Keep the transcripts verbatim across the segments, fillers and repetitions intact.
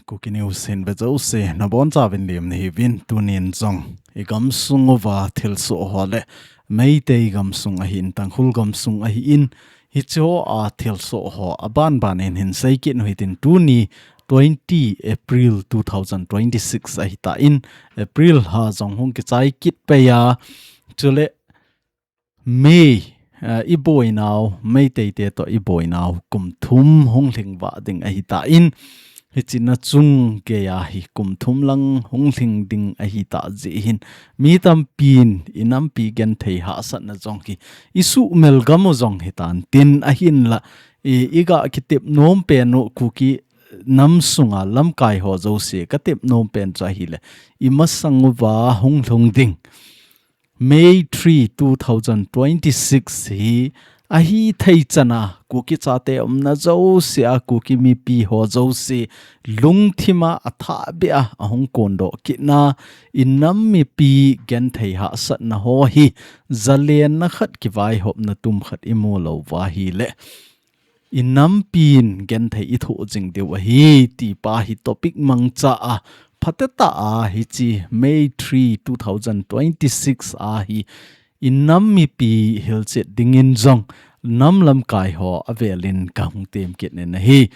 Kuki News hin ve jouse, nabonchauvin lim nahiuvin, tunin jong i gamsung uva thilsoh ho le Meitei gamsung ahin, Tangkhul gamsung ahin, hicheho a thilsoh ho abanban in hin seikit u hitin, tuni twenty April two thousand twenty-six ahitan, April lha jong hung kichai kit pei a, chule May, ah, i boinau, Meitei te toh i boinau kum thum hung lhing vah ding ahitan, hiche nachung geiya hi kum thum lang hung lhing ding ahitah jeh hin, mi tampin i nampi genthei hahsatna jong hi i suhmil gam u jong hitan tin, ahinla i, i ga kitep nom pen u Kuki nam sunga lamkai ho jouse ka tep nom pen chu ahile, i masang uva hung lhung ding May three, two thousand twenty-six hi ahithei chana Kuki chate umna jouse a, Kuki mipi ho jouse lungthima athahbeh a ahung kondoh kitna, i nam mipi genthei hahsatna ho hi zalenna khat, kivaihopna tum khat i mu lou uva ahile, i nampin genthei i thoh jing diu ahi, ti pa hi topic mangcha a, phatecha a hiche May three, two thousand twenty-six a hi i nam mipi hilchet dingin jong nam lamkai ho avelin ka hung tem kit nin ahi.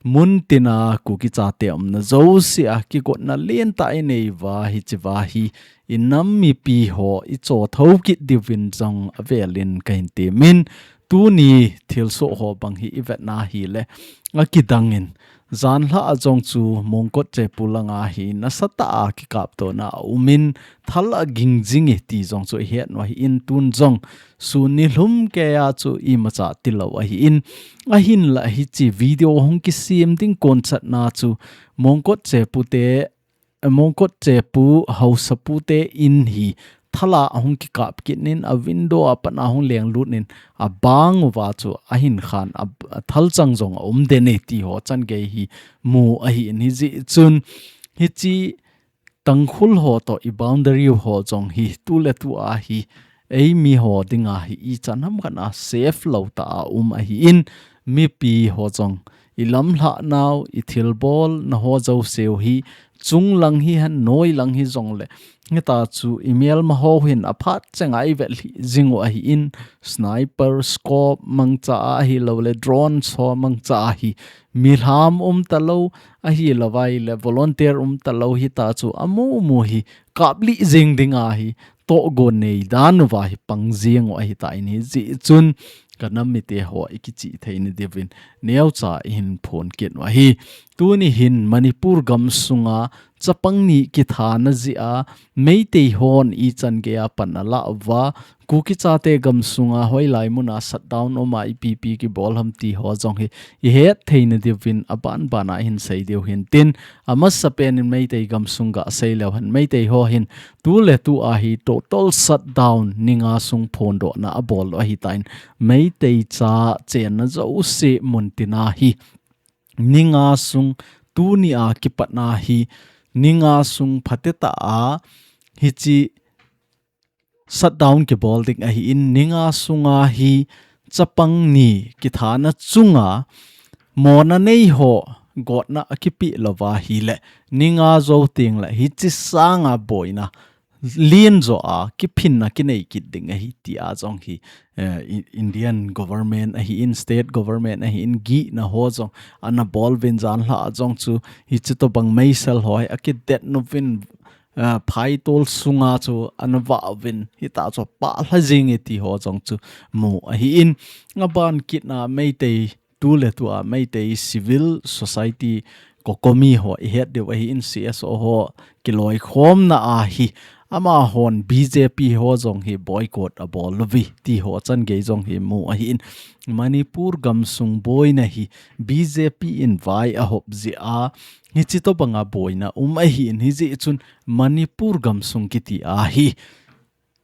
Muntina Kuki chate umna jouse a kigotna lentah i nei uva, hiche uva hi i nam mipi ho i choh thou kit diuvin jong avelin ka hin temin, tuni thilsoh ho bang hi i vetna hile, akidangin, janhi a jong chu Mongkot Chepu langa hi nasatah a kikaptona aumin, thal a ging jing e ti jong chu i het u ahin, tun jong sun nilhum keiya chu imacha tilou ahin, ahinla hiche video hung kisem ding konchatna chu Mongkot Chepu te, Mongkot Chepu, Haosapu te in hi thal a ahung kikap kit nin, a window a pat a hung lenglut nin, abang uva chu ahin khan, a, a thalchang jong aum den e ti ho changei hi mu ahin, hijeh chun hiche Tangkhul ho toh i boundary ho jong hi tuletu a hi eimi ho dinga hi ichan ham khat a safe lou tah a um ahin, mipi ho jong i lamlhah nau, i thilbolna ho jouse u hi, chunglang hihen, noilang hijongle, hitia chu i melma ho hin aphat chenga i vet lhih jing u ahin, sniper, scope mangcha a, ahilouleh drone ho mangcha a hi, milham um talou, ahilouleh volunteer um talou, hitia chu amu mu hi kaplih jing dinga hi tohgon nei dan uva hi pang jing u ahitan, hijeh chun ka nam mite ho i kichihthei na diuvin neocha i hin phon kit u ahi. Tuni hin Manipur gamsunga chapang ni kithana jeh a Meitei hon ichan geiya pan ala uva, Kuki chate gamsunga hoilai muna shutdown um a ipi ipi kibol ham ti ho jong hi i hetthei na diuvin abanban a i hin sei diu hintin, amasapen in Meitei gamsung gasei leu hen, Meitei ho hin tuletu a hi total shutdown ni nga sung phondohna abol u ahitan, Meitei cha chenna jouse muntina hi ni nga sung, tuni a kipatna hi ni nga sung phatecha a hiche shutdown kibol ding ahin, ni nga sunga hi chapang ni kithana chunga mona nei ho gotna akipeh lou va ahile, ni nga jou tengle hiche sanga boina len jo a kiphinna kinei kit ding ahi tia jong hi, eh, I-, Indian government ahin, state government ahin, gihna ho jong ana bol uvin, janhi a jong chu hiche tobang meisel ho hi akidet uvin, eh, phaitol sunga chu ana vah uvin, hitia chu pah lha jing e ti ho jong chu mu ahin, aban kitna Meitei tuletu a Meitei Civil Society, COCOMI ho i het diu ahin, C S O ho kiloikhomna a hi amahon B J P ho jong hi boycott abol uve ti ho changei jong hi mu ahin, Manipur gamsung boina hi B J P in vai ahop jeh a hiche tobanga boina um ahin, hijeh chun Manipur gamsung kiti a hi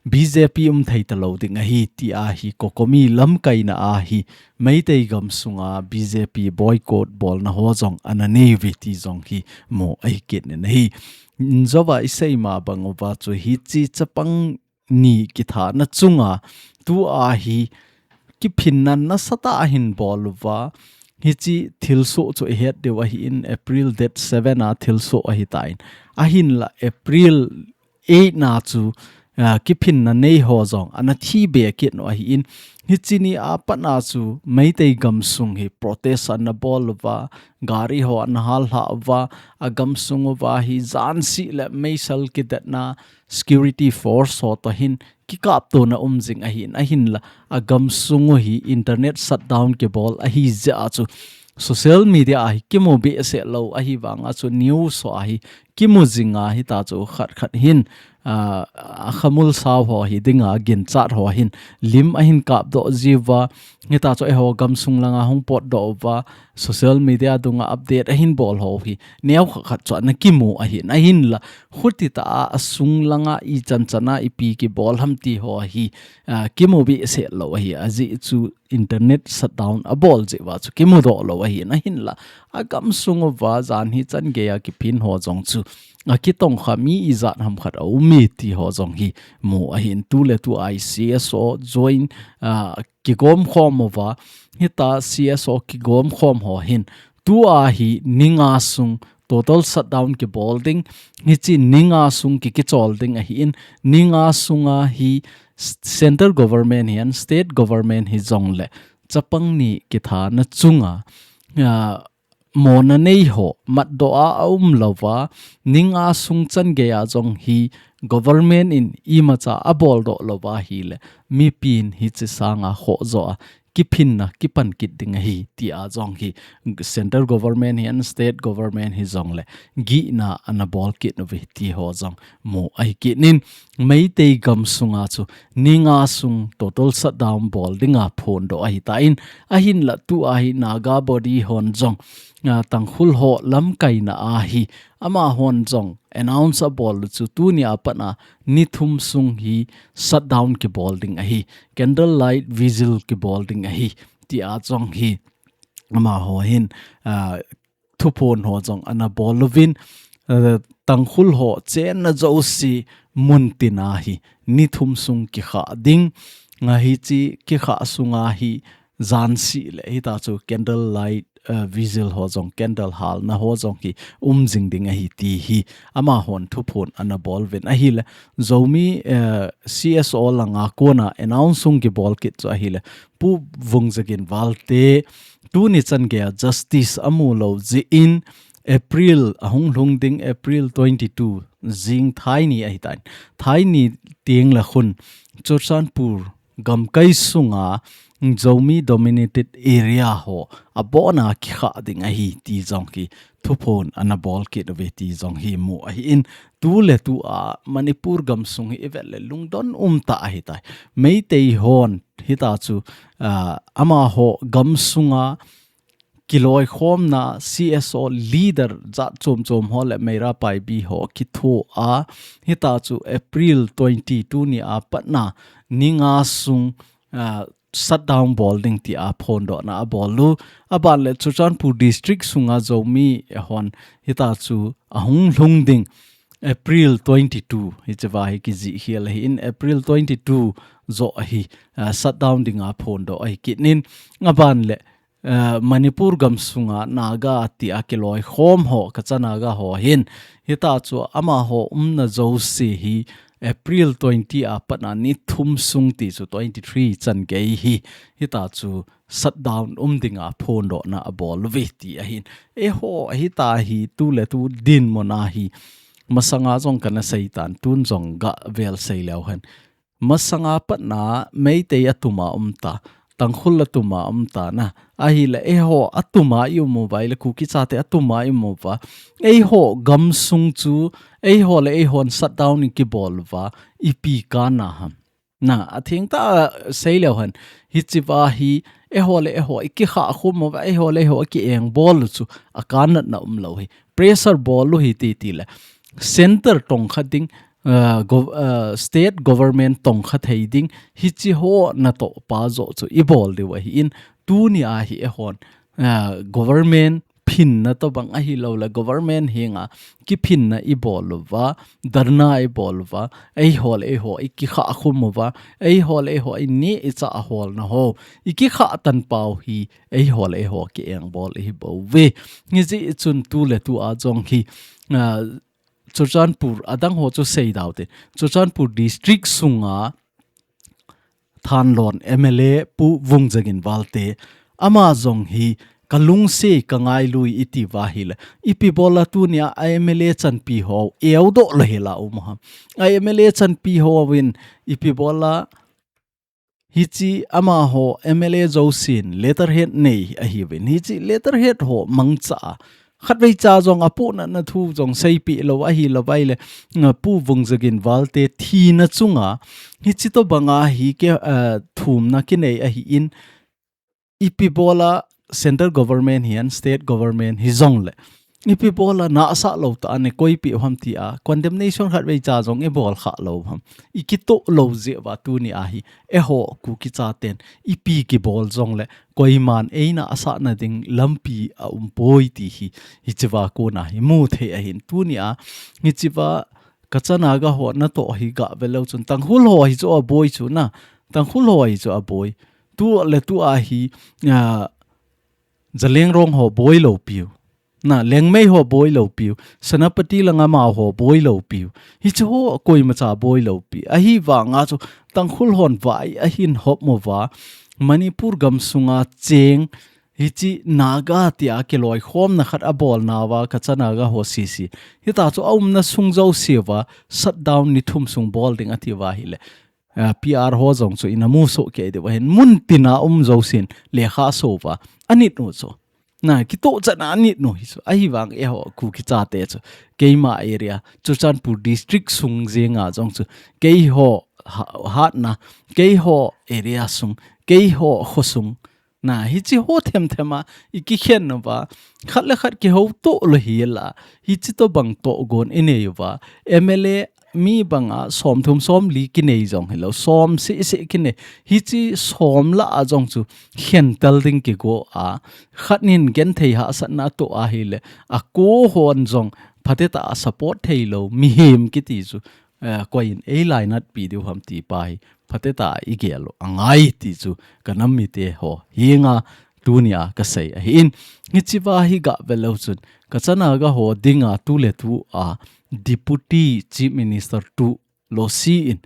B J P um thei talou ding ahi tia hi COCOMI lamkaina a hi Meitei gamsunga B J P boycott bolna ho jong ana nei uve ti jong hi mu ahi kit nin ahi. Injouva i sei ma bang uva chu hiche chapang ni kithana chunga tua hi kiphinna nasatah a hin bol uva, Hichi thilsoh chu ihet diu ahin, April date seven a thilsoh ahitan. Ahinla April eight na chu, ah, kiphinna nei ho jong ana thi be kit u ahin. Hichi ni a pat na chu Meitei gamsung hi protest ana bol uva, gari ho ana hal lha uva, agamsung uva hi jan sih le meisel kidetna security force ho toh hin kikaptona um jing ahin, ahinla agamsung u hi internet shutdown kibol ahi jeh a chu social media a hi kimu behseh lou ahi vang a chu news ho a hi kimu jing a hita chu khat khat hin, ah, akhamul sao ho hi dinga, ginchat ho hin lim ahin kapdoh jiuva, hita chu eiho gamsung langa hung potdoh uva, social media dunga update ahin bol ho hi neo khat khat chu ana kimu ahin, ahinla khuti ta a, asung langa ichan chan a ipi kibol ham ti ho hi, ah, kimu behseh lou ahi, ajeh chu internet shutdown abol jeh uva chu kimudoh lou ahin, ahinla agamsung uva jan hi chan gei a kiphin ho jong chu akitongkha mi ijat ham khat aume ti ho jong hi mu ahin, tu le tu a C S O join, ah, kigom khom uva, hita C S O kigom khom ho hin, tua hi ni nga sung total shutdown kibol ding, hichi ni nga sung ki kichol ding ahin, ni nga sunga hi s-, central government hihen, state government hijongle, chapang ni kithana chunga, ah, mona nei ho, matdoh a aum louva, ni nga sung chan gei a jong hi government in imacha aboldoh louva ahile, mipin hichi sanga khoh jo a, kiphinna kipan kit ding ahi, ti a jong hi central government hihen, state government hijongle, gihna ana bol kit uve ti ho jong mu ahi kit in, Meitei gamsunga chu ni nga sung total shutdown bol dinga phondoh ahitan, ahinla tua hi Naga body hon jong, ah, Tangkhul ho lamkaina a hi amahon jong announce abol u chu tuni a pat a ni thum sung hi shutdown kibol ding ahi, candlelight vigil kibol ding ahi, ti a jong hi amaho hin, ah, thuphon ho jong ana bol uvin, ah, Tangkhul ho chenna jouse mun tin a hi ni thum sung kikha ding, nga hichi kikha sunga hi jan sih le hita chu candlelight, eh, vigil ho jong, candle halna ho jong hi um jing ding ahi ti hi amahon thuphon ana bol uvin ahile, Zomi, eh, C S O langa kona announce hung kibol kit chu ahile, Pu Vungzagin Valte tuni chan gei a justice amu lou jeh in April ahung lhung ding, April twenty-two, jing thaini ahitan. Thaini teng le khun Churachandpur gamkai sunga Zomi dominated area ho abona kikha ding ahi ti jong hi thuphon ana bol kit uve ti jong hi mu ahin, tu le tu a Manipur gamsung hi ivet le lungdon um tah ahitai. Meitei hon hita chu, ah, amaho gamsunga kiloikhomna C S O leader jat chom chom ho le Meira Paibi ho kitho a, hita chu April twenty-two ni a pat na ni nga sung, ah, shutdown bol ding ti a phondohna abol u. Aban le Churachandpur district sunga Zomi hon hita chu ahung lhung ding April twenty-two, hichea hi kijih hial ahin, April twenty-two jo ahi, ah, shutdown dinga phondoh ahi kit in, aban le, ah, Manipur gamsunga Naga ti a kiloikhom ho, Kacha Naga ho hin, hita chu amaho umna jouse hi April twenty a pat na ni thum sung ti chu twenty-three chan gei hi, hita chu shutdown um dinga phondohna abol uve ti ahin. Eiho hita hi tu le tu dinmun a hi masanga jong kana seitan, tun jong gavel sei leu hen. Masanga pat na Meitei atuma um ta, Tangkhul atuma um ta na. Ahile eiho atuma i um uva, ahile Kuki chate atuma i um uva, eiho gamsung chu eiho le eihon shutdown i kibol uva, ipi kana ham. Na, atheng tah a sei leu hen. Hichea hi, eiho le eiho i kikha khom uva, eiho le eiho i ki-engbol u chu akanatna um lou hi. Pressure bol u hi titi le. Center tongkha ding, ah, gov-, ah, state government tongkha thei ding, hichi ho natoh pa jo chu i bol diu ahin, tuni a hi eihon, ah, government phinna tobang ahilouleh government henga kiphinna ibol uva, dharna ibol uva, eiho le eiho ikikhah khum uva, eiho le eiho ini icha holna ho ikikhah tan pau hi eiho le eiho kiengbol ihi bouve. Hijeh chun tuletu a jong hi, ah, Churachandpur adang ho chu seidau te. Churachandpur district sunga Thanlon M L A Pu Vungzagin Valte, ama jong hi kalungset kangailui iti uva ahile, ipi bola tunia a M L A chanpi ho eudoh lou hela um ham. A M L A chanpi hovin ipi bola hiche amaho M L A jousen letterhead nei ahiuvin. Hiche letterhead ho mangcha a khatvei cha jong apohnatna thu jong seipeh lou ahilou vaile, nga Pu Vungzagin Valte thina chunga hiche tobanga hi ke, ah, thumna kinei ahin, ipi bola central government hihen, state government hijongle, ipi bola nasah lou tah a nei koipeh u ham tia condemnation khatvei cha jong ibol kha lou ham. Ikitoh lou jeh uva tunia hi eiho Kuki chaten ipi kibol jongle koiman einasah nading lampi aumpoi ti hi, hichea kona hi muthei ahin. Tunia hichea Kacha Naga ho natoh hi gah ve leu chun Tangkhul ho hi chu aboi chu na. Tangkhul ho hi chu aboi. Tuletu a hi, ah, Zeliangrong ho boi lou piu. Na, Liangmei ho boi lou piu. Senapati langa Mao ho boi lou piu. Hiche ho koimacha boi lou pi. Ahivanga chu Tangkhul hon vai ahin hop mo uva, Manipur gamsunga cheng hiche Naga tia kiloikhomna khat abolna uva Kacha Naga ho sese. Hita chu aumna sung jouse uva shutdown ni thum sung bol ding ati uva ahile, ah, P R ho jong chu ina musoh kei diu ahin, mun tina um jousen lekha aso uva anit u chu. Na, kitoh chan a anit u hi chu. Ahivang eiho Kuki chate chu keima area, Churachandpur district sung jenga jong chu keiho ha-, hatna, keiho area sung, keiho kho sung, na, hiche ho themthem a ikikhen uva, khat le khat kihoutoh lou hela, hiche tobang tohgon inei uva, M L A mi banga somthum somli kinei jong hilou, som seh seh kinei. Hiche som lah a jong chu khentel ding kigo a, khat nin genthei hahsatna atoh ahile, ako hon jong phatecha a support theilou mihem kiti chu, eh, koiyin eilainatpi diu ham ti pa hi phatecha a igel u angai ti chu kanam mite ho henga tunia kasei ahin. Hichea hi gah ve leu chun Kacha Naga ho dinga tuletu a Deputy Chief Minister tu Lossi in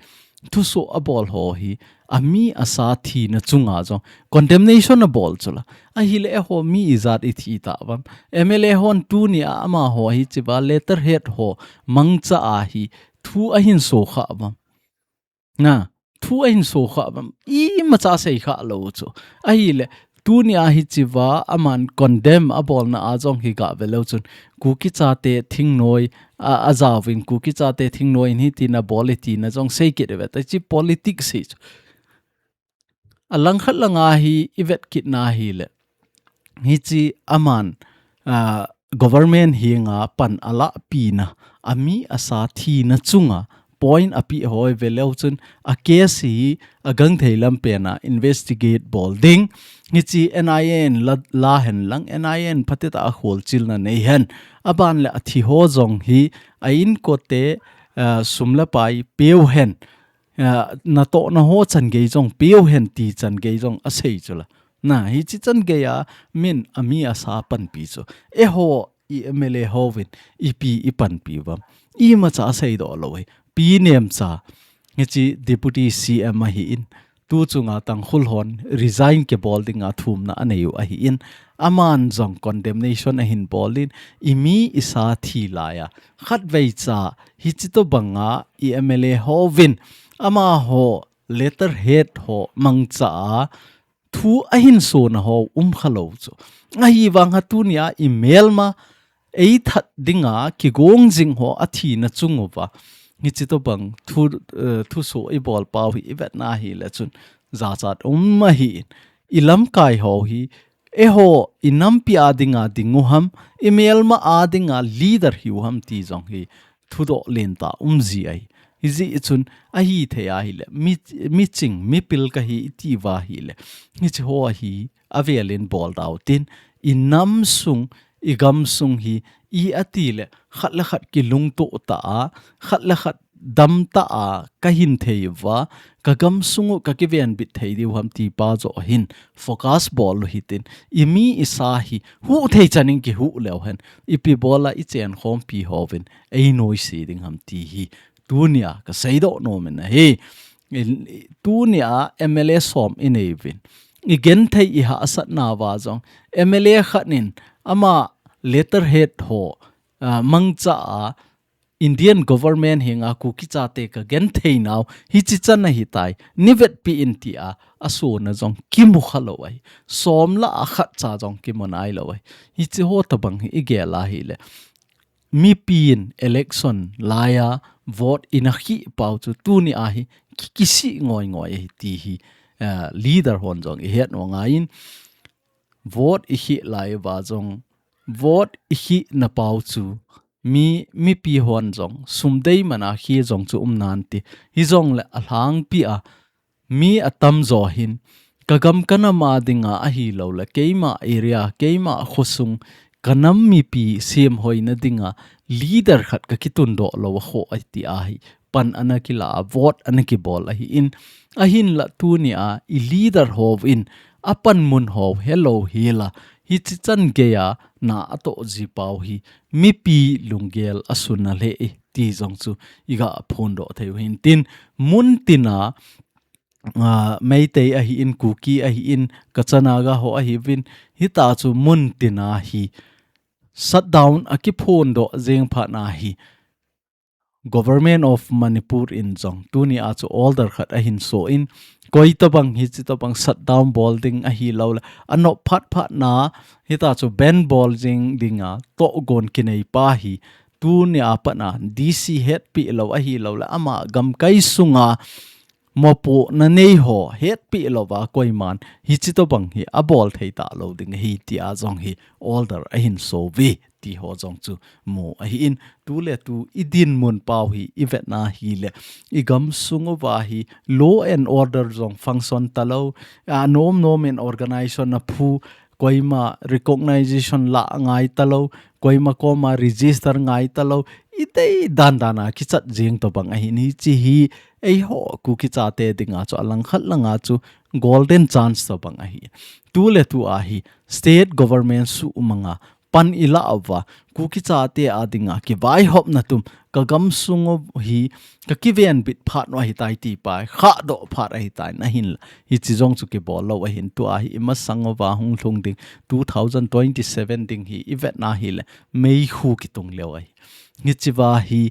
thusoh abol ho hi ami asa thina chunga jong condemnation abol chula. Ahile eiho mi ijat ithi tavam. M L A hon tunia amaho hichea letterhead ho mangcha a hi thu ahin so kha vam. Na, thu ahin so kha vam. Imacha sei kha lou chu. Ahile, tunia hichea aman condemn abolna a jong hi gah ve leu chun Kuki chate thingnoi, a, ajaovin Kuki chate thingnoi in hitin abol e tina jong sei kit ve ta, hiche politics hi chu. Alangkhat langa hi ivet kitna ahile, hiche aman, ah, government henga pan alahpina, ami asa thina chunga point apeh ho ive leu chun a case hi agangthei lampen a investigate bol ding. Hiche N I A in la, la hen lang, N I A in phatecha a kholchilna nei hen. Aban le athi ho jong hi a inkote, ah, sum le pai peu hen. Ah, natohna ho changei jong peu hen ti changei jong asei chula. Na, hiche changei a min ami asa panpi chu. Eiho i M L A hovin ipi ipanpi uvam. Imacha asei doh lou hi. Pi Nemcha, hiche Deputy C M ahin, tu chunga Tangkhul hon resign kibol dinga thumna anei u ahin, aman jong condemnation ahin bolin, imi isa thi laiya khatvei cha hiche tobanga i M L A hovin amaho letterhead ho mangcha a thu ahin sona ho um kha lou chu. Ahivanga tunia imelma eithat dinga kigong jing ho athina chung uva hiche tobang thu, eh, thuso ibol pau hi ivetna ahile chun jachat um ahi. Ilamkai ho hi eiho inampi a dinga ding u ham, imelma a dinga leader hi u ham ti jong hi thudoh lentah umji ahi. Hijeh chun ahithei ahile, mi, miching, mipil kahi iti uva ahile, hiche ho hi avelin bol dau tin, inam sung, i gamsung hi, i ati le, khat le khat kilungto ta a, khat le khat dam ta a, ka hin thei uva, ka gamsung u ka kiven bit thei diu ham ti pa jo hin, focus bol u hitin, i mi i sa hi, hu thei chanin kihu leu hen, ipi bola i chen khompi hovin, ei noise ding ham ti hi, tunia ka seidoh nom in ahi. In, tunia M L A som i nei uvin. I genthei i hahsatna uva jong. M L A khat in ama letterhead ho, ah, mangcha a Indian government henga Kuki chate ka genthei nau. Hichi chan ahi tai. Ni vetpi in ti a. A sona jong kimu kha lou ahi. Som la a khat cha jong kimu nai lou ahi. Hichi ho tabang hi i gel a hile. Mipi in election laia vote i na khih pau chu tuni a hi ki, kisih ngoi ngoi ahi ti hi, eh, leader hon jong i het u angaiyin vote i khih lai uva jong vote i khih na pau chu mi, mipi hon jong sum dei man a khih jong chu um nan ti hi jong le a lhangpi a mi a tam jo hin, ka gam ka nam a dinga ahi lou le, keima area, keima khosung, ka nam mipi sem hoina dinga, leader khat ka kitun doh lou a kho a ti ahi, pan ana kila a, vote ana kibol ahi in, ahin la tuni a, i leader ho in, a pan mun ho, hello hila, hichi chan gei a, na a toh ji pau hi, mipi lunggel a sun a le e, ti jong chu, i ga phondoh thei u hin tin, mun tin a, ah, Meitei ahi in, Kuki ahi in, Kacha Naga ho ahi uvin, hita chu mun tin a hi shutdown a kiphondoh jeng phat na hi Government of Manipur in jong tuni a chu order khat ahin so in, koi tabang hichi tabang shutdown bol ding ahi lou le, a nop phat phat na hita chu ban bol jing ding a tohgon kinei pa hi tuni a pat na D C hetpi lou ahi lou le, ama gamkai sunga mopohna nei ho hetpi lou va koiman hichi tabang hi a bol thei ta lou ding ahi ti a jong hi order ahin so uve ti ho jong chu mu ahi in, tu le tu i dinmun pau hi i vet na hi le i gamsung uva hi law and order jong function ta lou, a nom nom in organization a phu koima recognition la ngai ta lou, koima koma register ngai ta lou, i tei dan dan a kichat jing tabang ahi in hichi hi, eiho Kuki chate dinga chu a lang khat langa chu golden chance tabang ahi. Tu le tu a hi state government sumanga pan i la uva, Kuki chate a dinga kivaihopna tum, ka gamsung u hi, ka kiven bit phat u ahi tai ti pa, kha doh phat ahi tai na hin la. Hichi jong chu kibol lou ahin tu a hi i masang uva hung lhung ding two thousand twenty-seven ding hi i vet na hi le meikhu kitung leu ahi. Hichi va hi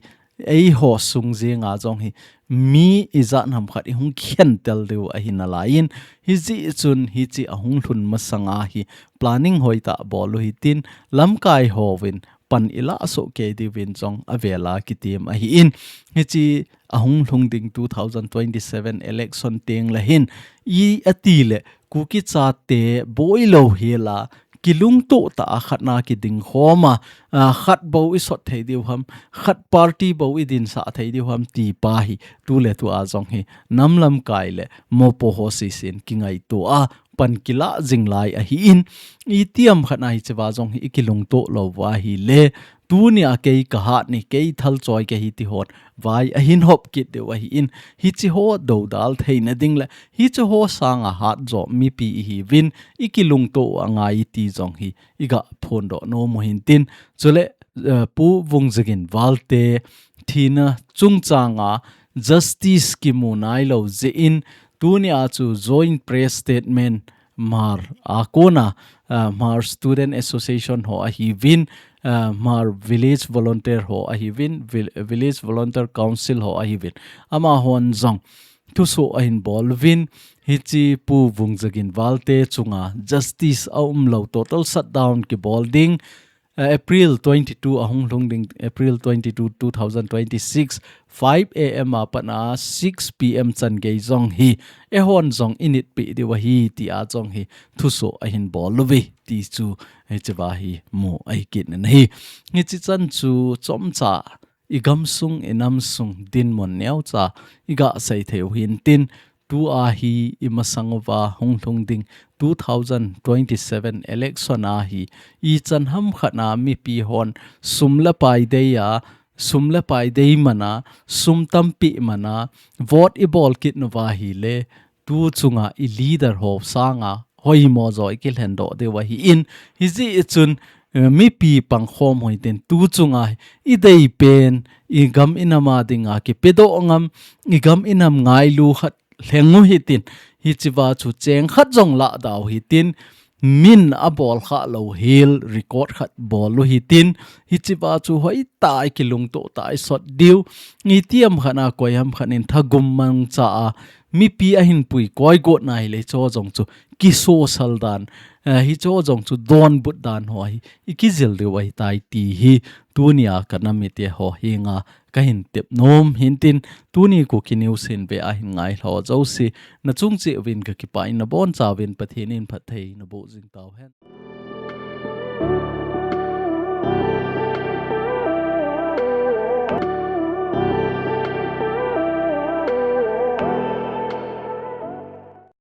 eiho sung jeng a jong hi mi ijat ham khat i hung khen tel diu ahi nalai in, hijeh chun hichi a hung lhun masang a hi planning hoitah bol u hitin lamkai hovin pan i la soh kei diuvin jong a vel a kitim ahi in, hichi a hung lhung ding two thousand twenty-seven election teng le hin i ati le Kuki chate boi lou hila kilungto ta a khat na kiding khoma, a, khat bou i sot thei diu ham, khat party bou i din sah thei diu ham ti pa hi, tu le tu a jong hi, nam lamkai le mopo ho sisin kingaito a, pan kila jing lai ahi in, i tiam khat na hichi va jong hi i kilungto lou va hi le, tuni a kei ka hat ni, kei thal choi ka hi ti hon, vai ahin hop kit diu ahi in, hichi ho dodal theina ding le, hichi ho sanga hat jo mipi i hi uvin, i kilungto u angai ti jong hi, i ga phondoh nom u hin tin. Chule, eh, Pu Vungzagin Valte thina chungchanga justice kimu nai lou jeh in, tuni a chu joint press statement Hmar a kona, ah, Hmar Student Association ho ahi uvin, ah, Hmar Village Volunteer ho ahi uvin, Vil-, Village Volunteer Council ho ahi uvin. Ama hon jong thuso ahin bol uvin, hichi Pu Vungzagin Valte chunga justice a um lou total shutdown kibol ding, eh, April twenty-two a hung lhung ding, April twenty-two, two thousand twenty-six, five A M a pat na six P M chan gei jong hi, eihon jong i nitpi diu ahi ti a jong hi thuso ahin bol uve ti chu hichi va hi mu ahi kit na hi. Hichi chan chu chomcha i gamsung, i namsung dinmun neocha i ga sei thei u hin tin, tua hi imasang uva hung lhung ding two thousand twenty-seven election a hi ichan hamkhat a mipi hon sum le pai dei a, sum le pai dei man a, sum tampi man a, vote ibol kit nauva ahile, tu chunga i leader ho sanga hoimo jo ikilhen doh diu ahin, hijeh chun, eh, mipi pangkhom hoiten tu chunga idei pen, igam inam a dinga kipedoh ngam, igam inam ngailu khat lheng u hitin, hichea chu cheng khat jong lah dau hitin, min abol kha lou hel record khat bol u hitin, hichea chu hoitah a ikilungtoh tah a isot diu, itiham khat a koiham khat in thagum mangcha a, mipi ahin pui koi got na hile hicho jong chu kisosal dan, eh, hicho jong chu donbut dan ho hi ikijil diu ahitai ti hi tunia kana mite ho henga kahin tep nom hintin, tuni Kuki News hin ve ahin ngailhah jouse, nachung cheh uvin kakipah in nabonchauvin Pathen in phattheina boh jing tauhen.